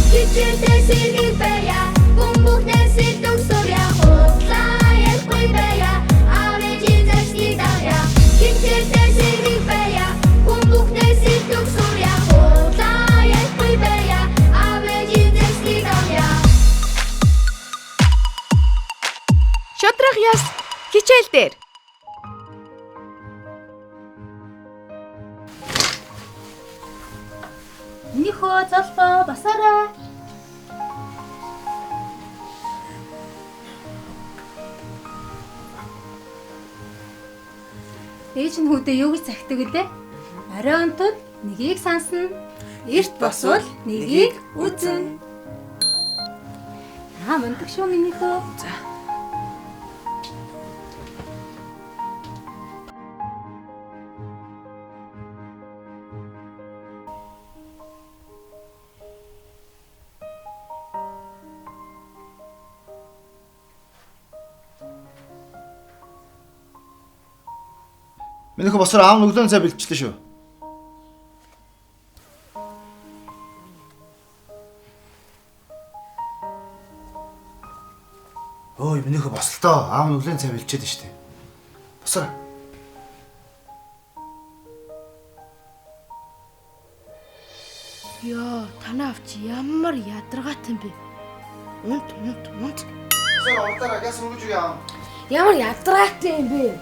Хичээлдээ сэргийг байя. Хүн бүхнээс илүү сурья. Худлаа ярихгүй байя. Аав ээжийн зэвсгийг дагая. Хичээлдээ сэргийг байя. Хүн бүхнээс илүү сурья. Худлаа ярихгүй байя. Аав ээжийн зэвсгийг дагая. Шудраг ёс хичээл дээр. Миний хөө золбоо басаарай. Ээж нь хүүдээ юу гэж захидаг вүлээ? Орой унтвал нэгийг сансна, эрт босвол нэгийг үзнэ. Аа мундаг шүү миний хөө. За. Миний хөө босоор аав нь өглөөний цай бэлтжлээ шүү. Ой, миний хөө бослоо. Аав нь өглөөний цай бэлтжээд шүү дээ. Босоор. Йоо, танаа авч ямар ядаргаатай юм бэ? Унт унт унт. Босоор урдаараа газ өргөж өгье аав. Ямар ядаргаатай юм бэ?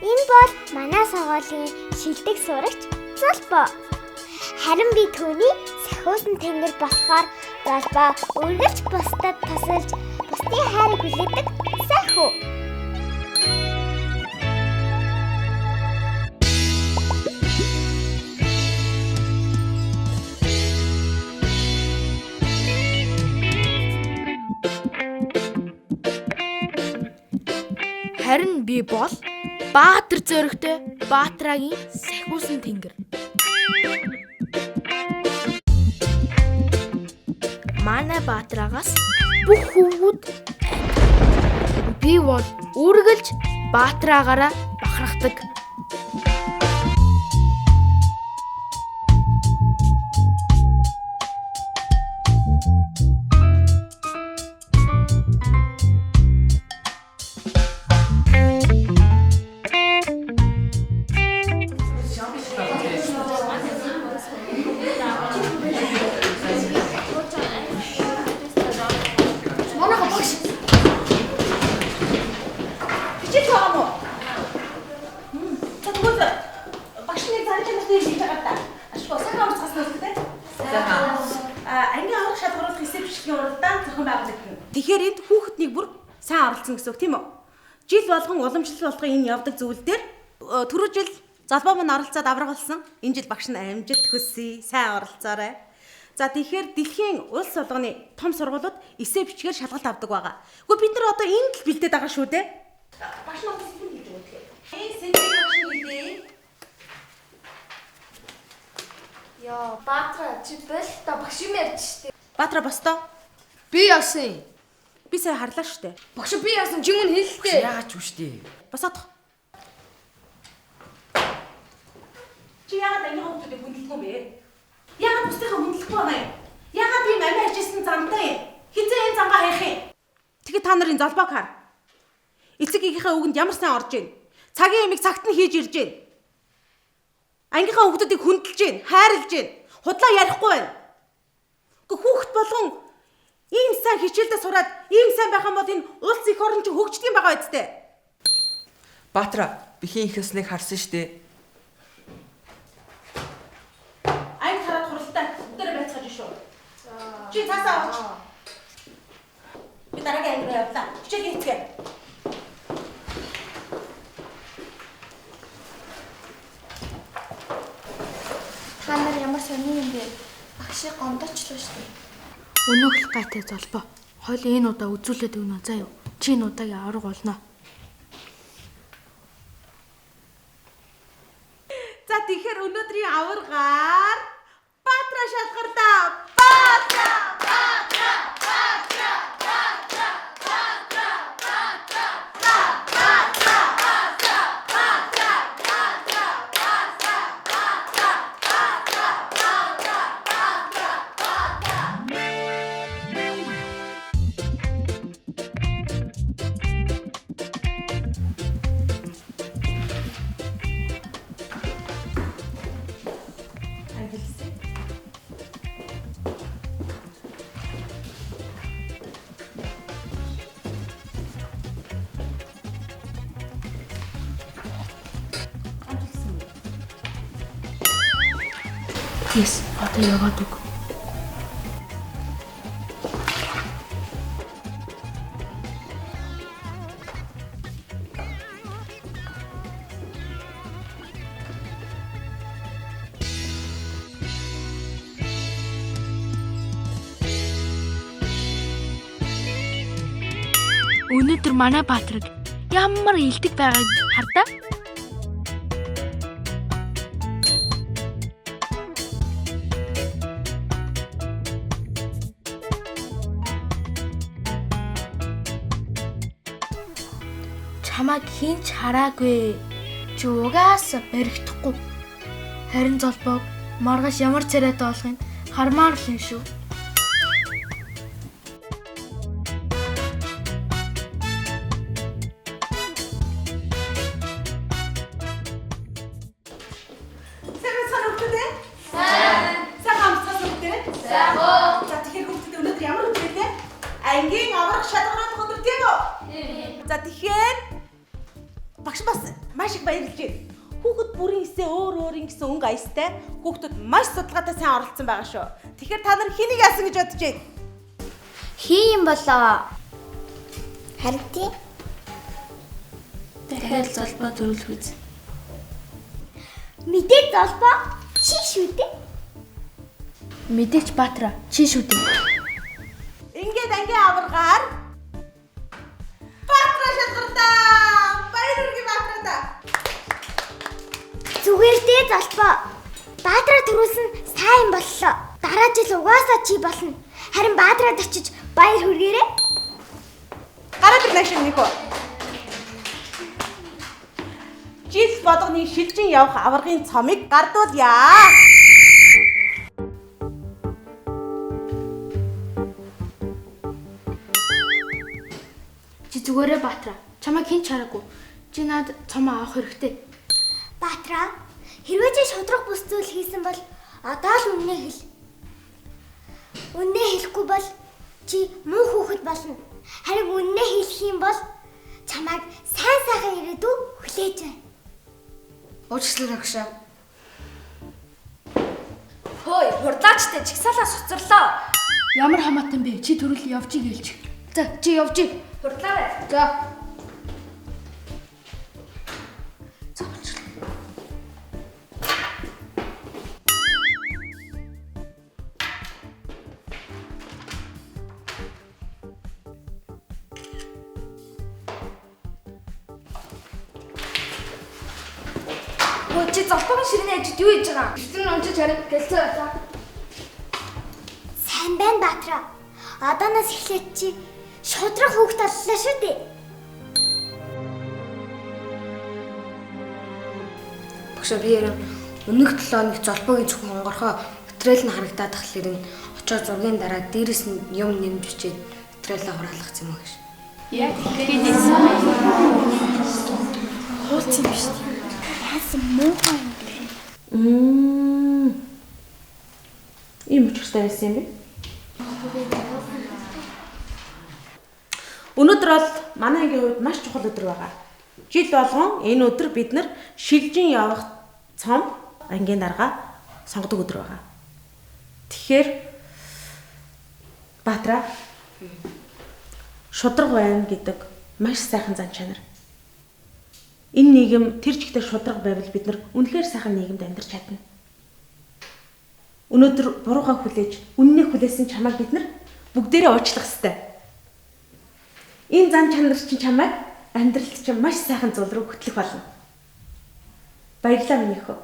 Энэ бол манай сургуулийн шилдэг сурагч Золбоо. Харин би түүний сахиусан тэнгэр болохоор Золбоо үргэлж бусдад тусалж бусдын хайрыг хүлээдэг сайхүү. Харин би бол Баатар зөрөгтэй Баатрагийн сахиусан тэнгэр. Манай Баатраагаас бүх хөвгүүд айдаг. Би бол үргэлж Баатраагаараа бахархдаг. Манайха багш. Хичээл байгаа мó? За тэгвэл багш нэг зан чанартай хийж байгаа та. Ашгүй сайхан амарцгаасан үү те? Сайхан. А ангийн аврах шалгаруулах эсэ бичлэгийн уралдаан зохион байгуулагдана. Тэгэхээр энд хүүхэд нэг бүр сайн оролцсон гэсэн үг тийм үү? Жил болгон уламжлал болгон энэ явдаг зүйл дээр түрүү жил золбоо мань оролцоод авраг болсон. Энэ жил багш нь амжилт хүсье. Сайн оролцоорой. За тэгэхээр дэлхийн улс болгоны том сургуулиуд эсэ бичгээр шалгалт авдаг байгаа. Гэхдээ бид нар одоо энд л бэлдээд байгаа шүү дээ. Багш нь одоо сэдвийг хэлж өгөх тэгэхээр. Энэ сэдвийг багш нь хэлье. Йоо, Баатра чи болтой багш юм ярьж штэ. Баатара бостоо. Би яасан? Би сая харлаа штэ. Багш би яасан? Чи мөн хэлэлтэй. Яагаад ч үштэй. Босоодох. Чи яагаад ангийнхаа хүмүүсийг хүндлэхгүй юм бэ? Яагаад бусдынхаа хүндлэхгүй байгаа юм? Яагаад ийм амиа хийжсэн замтай юм? Хизээ энэ замгаа хаях юм? Тэгэхээр та нарын золбоог хар. Эцэг эхийнхээ үгэнд ямар сайн орж ийн? Цагийн ямиг цагт нь хийж ирж гин. Ангийнхаа хүмүүсийг хүндэлж гин, хайрлж гин. Худлаа ярихгүй байна. Гэхдээ хүүхэд болгон ийм сайн хичээлдээ сураад ийм сайн байх юм бол энэ улс эх орн чинь хөгждөг юм байгаа үсттэй. Баатра, бихийн их ёсныг харсан штэ. Аяг хараад хуралтай бүгдээрээ байцгааж шүү. Чи цаасаа аваач. Би дараагийн анги руу явлаа. Хичээл хийцгээе. Та нар ямар сони юм бэ? Багшийг гомдоочлоо шүү дээ. Өнөөх л гайтай золбоо. Хойл энэ удаа үзүүлээд өгнө заа юу. Чи энэ удаагийн авраг болно. За тэгэхээр өнөөдрийн аваргаар Баатра шалгарлаа. Баатра! Баатра! Баатра! Баатра! Баатра! Баатра! Баатра! Yes, одоо яваад өг. Өнөөдөр манай Баатраг ямар илдэг байгааг хардаа. Чамайг хэн ч хараагүй. Чи угаасаа баригдахгүй. Харин золбоог маргааш ямар царайтай болохыг хармаар л юм шүү. Сайн байцгаана хүүхдүүд ээ? Сайн. Сайн амсгаас хүүхдүүд ээ? Сайн. За тэгэхээр хүүхдүүд өнөөдөр ямар өдөр вэ? Ангийн аврах шалгаруулах өдөр тийм үү? Тийм. За тэгэхээр багш бас маш их баярлж байна. Хүүхэд бүрийн эсээ өөр өөрийн гэсэн өнгө аястай хүүхдүүд маш судалгаатай сайн оролцсон байгаа шүү. Тэгэхээр та нар хэнийг яасан гэж бодож байна? Хин юм болоо? Харин тийм. Дахиад золбоо төрүүлэх үз. Мэдээ золбоо чи шүү дээ. Мэдээч Баатара чи шүү дээ. Ингээд ангийн аваргаар Баатара шалгарлаа. Баяр хүргэе Баатараа. Зүгээр дээ золбоо. Баатраа төрүүлсэн сайн боллоо. Дараа жил угаасаа чи болно. Харин Баатраад очиж баяр хүргээрэй. Гараад ир наашин нэг үү. Жил болгоны шилжин явах аваргын цомыг гардуулъя. Чи зүгээрээ Баатара. Чамайг хэн ч хараагүй. Чи над цомоо авах хэрэгтэй. Баатраа, хэрвээ чи шудраг бус зүйл хийсэн бол одоо л үннээ хэл. Үннээ хэлэхгүй бол чи муу хүүхэд болно. Харин үннээ хэлэх юм бол чамайг сайн сайхан ирээдүй хүлээж байна. Уучлаарай багшаа. Хөөе, хурдлаачтай чигсаалаа суцарлаа. Ямар хамаатан бэ? Чи төрөл явжиг гэлж. За чи явжиг. Хурдлаарай. За. Хөө чи золбоогийн ширээний ажид юу хийж байгаа? Эрдэнэ унчиж харин гэлцээ. За. Сайн байна Баатраа. Одооноос эхлээд чи шудраг хүүхэд боллоо шүү дээ. Багшаа би ярив өмнөх 7 хоног золбоогийн зөвхөн онгорхоо материал нь харагдаад тахлаар нь очоо зургийн дараа дээрэс нь юм нэмж бичээд материалаа хураалгах юм уу гэж. Яг хууцсан юм шүү дээ. Яасан муухай юм бэ? Ийм учиртай байсан юм бэ? Өнөөдөр бол манай ангийн хувьд маш чухал өдөр байгаа. Жил болгон энэ өдөр бид нар шилжин явах цом ангийн дарга сонгодог өдөр байгаа. Тэгэхээр Баатара шудраг байна гэдэг маш сайхан зан чанар. Энэ нийгэм тэр чигтээ шудраг байвал бид нар үнэхээр сайхан нийгэмд амьдарч чадна. Өнөөдөр буруугаа хүлээж, үннээ хүлээсэн чамайг бид нар бүгдээрээ уучлах ёстой. Энэ зан чанар чинь чамайг амьдралд чинь маш сайхан зүйл рүү хөтлөх болно. Баярлалаа миний хөө.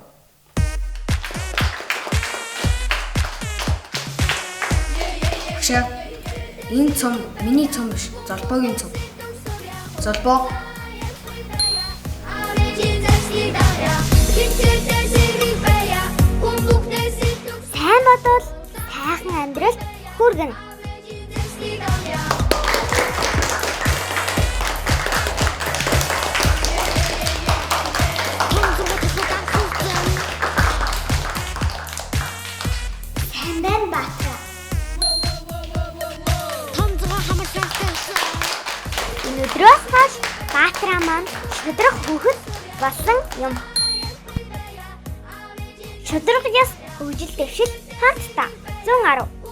Багшаа энэ цом миний цом биш, золбоогийн цом. Золбоо Сайн бодвол сайхан амьдралд хүргэнэ. Сайн байна Баатара. Өнөөдрөөс хойш Баатара маань шудраг хүүхэд болсон юм. Шудраг ёс Хөгжил дэвшил хамтдаа 110.